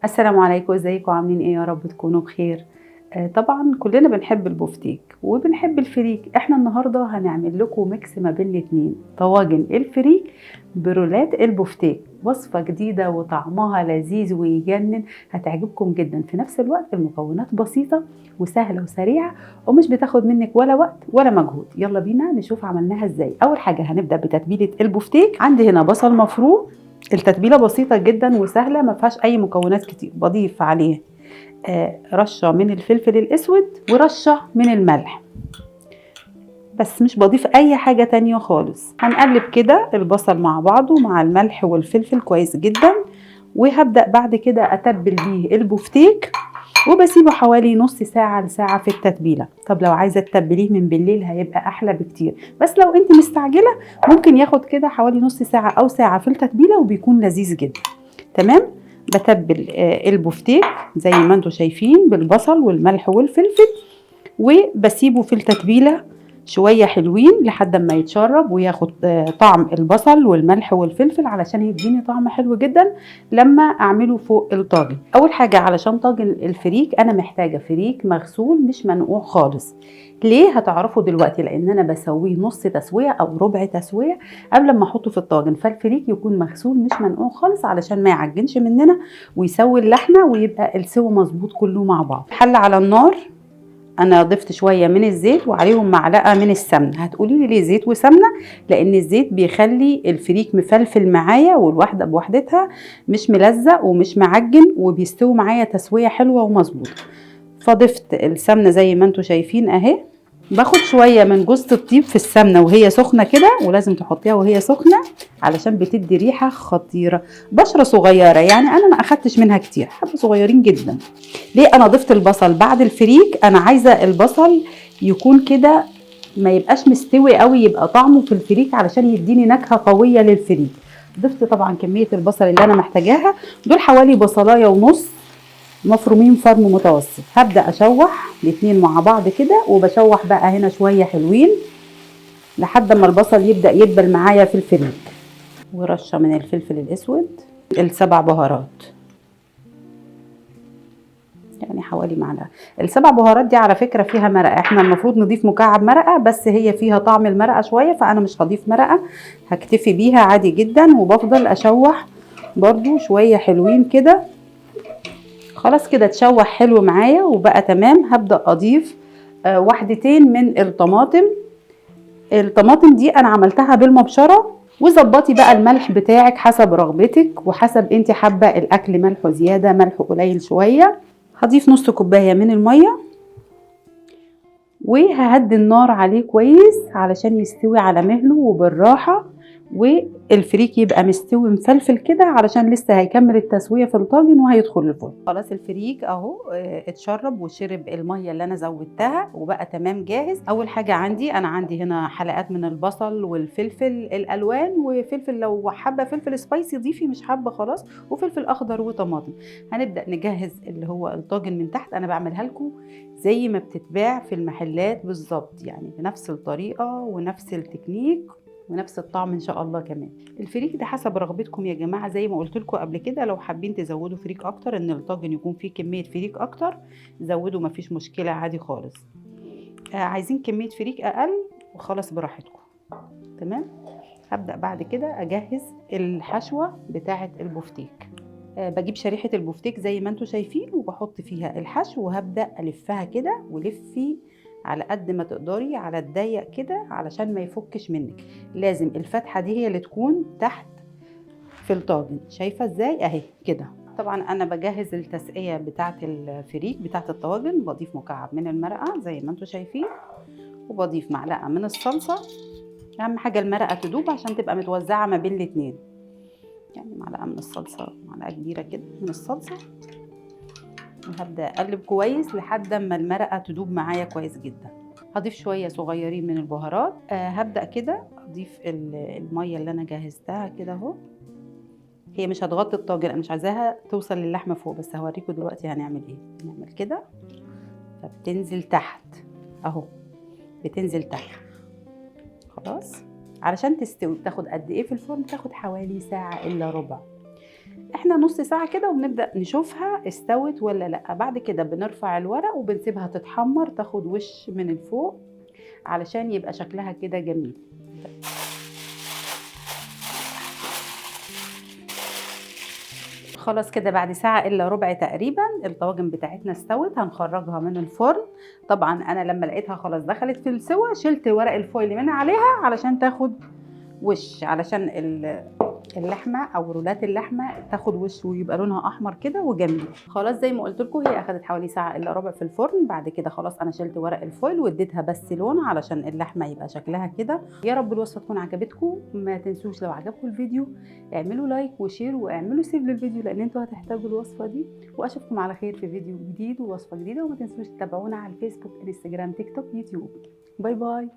السلام عليكم، ازيكم؟ عاملين ايه؟ يا رب تكونوا بخير. طبعا كلنا بنحب البفتيك وبنحب الفريك. احنا النهارده هنعمل لكم mix ما بين الاتنين، طواجن الفريك برولات البفتيك، وصفة جديدة وطعمها لذيذ ويجنن، هتعجبكم جدا. في نفس الوقت المكونات بسيطة وسهلة وسريعة ومش بتاخد منك ولا وقت ولا مجهود. يلا بينا نشوف عملناها ازاي. اول حاجة هنبدأ بتتبيلة البفتيك. عندي هنا بصل مفروم، التتبيلة بسيطة جدا وسهلة ما فيهاش اي مكونات كتير. بضيف عليه رشة من الفلفل الاسود ورشة من الملح بس، مش بضيف اي حاجة تانية خالص. هنقلب كده البصل مع بعضه مع الملح والفلفل كويس جدا، وهبدأ بعد كده اتبل بيه البفتيك وبسيبه حوالي نص ساعة لساعة في التتبيلة. طب لو عايزة تتبليه من بالليل هيبقى أحلى بكتير، بس لو انت مستعجلة ممكن ياخد كده حوالي نص ساعة أو ساعة في التتبيلة وبيكون لذيذ جدا. تمام، بتبل البفتيك زي ما انتم شايفين بالبصل والملح والفلفل، وبسيبه في التتبيلة شوية حلوين لحد ما يتشرب وياخد طعم البصل والملح والفلفل علشان يديني طعم حلو جدا لما اعمله فوق الطاجن. اول حاجة علشان طاجن الفريك انا محتاجة فريك مغسول مش منقوع خالص. ليه؟ هتعرفوا دلوقتي، لان انا بسويه نص تسوية او ربع تسوية قبل ما احطه في الطاجن، فالفريك يكون مغسول مش منقوع خالص علشان ما يعجنش مننا ويسوي اللحمة ويبقى السوا مظبوط كله مع بعض. حلة على النار، انا ضفت شوية من الزيت وعليهم معلقه من السمنة. هتقولي لي ليه زيت وسمنه؟ لان الزيت بيخلي الفريك مفلفل معايا والواحده بوحدتها مش ملزق ومش معجن وبيستوي معايا تسويه حلوة ومظبوطه. فضفت السمنة زي ما انتم شايفين اهي. باخد شوية من جوزة الطيب في السمنة وهي سخنة كده، ولازم تحطيها وهي سخنة علشان بتدي ريحه خطيرة. بشره صغيرة، يعني انا ما اخدتش منها كتير، حبه صغيرين جدا. ليه انا ضفت البصل بعد الفريك؟ انا عايزه البصل يكون كده ما يبقاش مستوي قوي، يبقى طعمه في الفريك علشان يديني نكهة قوية للفريك. ضفت طبعا كمية البصل اللي انا محتاجاها، دول حوالي بصلايه ونص مفرومين فرم متوسط. هبدأ اشوح الاتنين مع بعض كده، وبشوح بقى هنا شوية حلوين لحد ما البصل يبدأ يدبل معايا في الفريك. ورشة من الفلفل الاسود، السبع بهارات، يعني حوالي معلقة. السبع بهارات دي على فكرة فيها مرقة، احنا المفروض نضيف مكعب مرقة، بس هي فيها طعم المرقة شوية فانا مش هضيف مرقة، هكتفي بيها عادي جدا. وبفضل اشوح برضو شوية حلوين كده. خلاص كده اتشوح حلو معايا وبقى تمام. هبدأ اضيف واحدتين من الطماطم. الطماطم دي انا عملتها بالمبشرة، وظبطي بقى الملح بتاعك حسب رغبتك وحسب انت حابة الاكل ملحة زيادة ملحة قليل شوية. هضيف نص كوباية من المية وههدي النار عليه كويس علشان يستوي على مهله وبالراحة، والفريك يبقى مستوي مفلفل كده علشان لسه هيكمل التسوية في الطاجن وهيدخل الفرن. خلاص الفريك اهو اتشرب وشرب المية اللي انا زودتها وبقى تمام جاهز. اول حاجة عندي، انا عندي هنا حلقات من البصل والفلفل الالوان، وفلفل لو حابة فلفل spicy ضيفي، مش حابة خلاص، وفلفل اخضر وطماطم. هنبدأ نجهز اللي هو الطاجن من تحت. انا بعملها لكم زي ما بتتباع في المحلات بالظبط، يعني بنفس الطريقة ونفس التكنيك ونفس الطعم ان شاء الله. كمان الفريك ده حسب رغبتكم يا جماعة، زي ما قلت لكم قبل كده، لو حابين تزودوا فريك اكتر، ان الطاجن يكون فيه كمية فريك اكتر زودوا، مفيش مشكلة عادي خالص. عايزين كمية فريك اقل وخلاص براحتكم. تمام، هبدا بعد كده اجهز الحشوه بتاعه البفتيك. بجيب شريحة البفتيك زي ما انتم شايفين وبحط فيها الحشو، وهبدا الفها كده، ولفي على قد ما تقدري على الضيق كده علشان ما يفكش منك. لازم الفتحة دي هي اللي تكون تحت في الطاجن، شايفة ازاي؟ اهي كده. طبعا انا بجهز التسقية بتاعة الفريك بتاعة الطواجن. بضيف مكعب من المرقة زي ما انتم شايفين، وبضيف معلقة من الصلصة. اهم حاجة المرقة تدوب عشان تبقى متوزعة ما بين الاتنين، يعني معلقة من الصلصة، معلقة كبيرة كده من الصلصة. وهبدأ أقلب كويس لحد ما المرقة تدوب معايا كويس جدا. هضيف شوية صغيرين من البهارات. هبدأ كده أضيف المية اللي أنا جهزتها كده أهو. هي مش هتغطي الطاجن، أنا مش عايزاها توصل للحمة فوق، بس هوريكم دلوقتي هنعمل إيه. نعمل كده فبتنزل تحت أهو، بتنزل تحت خلاص علشان تستوي. بتاخد قد إيه في الفرن؟ بتاخد حوالي ساعة إلا ربع. احنا نص ساعة كده وبنبدا نشوفها استوت ولا لا. بعد كده بنرفع الورق وبنسيبها تتحمر، تاخد وش من الفوق علشان يبقى شكلها كده جميل. خلاص كده بعد ساعة إلا ربع تقريبا الطواجن بتاعتنا استوت، هنخرجها من الفرن. طبعا أنا لما لقيتها خلاص دخلت في السوى شلت ورق ال foil من عليها علشان تاخد وش، علشان اللحمة أو رولات اللحمة تاخد وش ويبقى لونها أحمر كده وجميل. خلاص زي ما قلت لكم هي أخدت حوالي ساعة إلا ربع في الفرن. بعد كده خلاص أنا شلت ورق ال foil واديتها بس لون علشان اللحمة يبقى شكلها كده. يا رب الوصفة تكون عجبتكم. ما تنسوش لو عجبكم الفيديو اعملوا like و share واعملوا save للفيديو لأن انتوا هتحتاجوا الوصفة دي. وأشوفكم على خير في فيديو جديد ووصفة جديدة، وما تنسوش تتابعونا على الفيسبوك، انستجرام، تيك توك، يوتيوب. bye bye.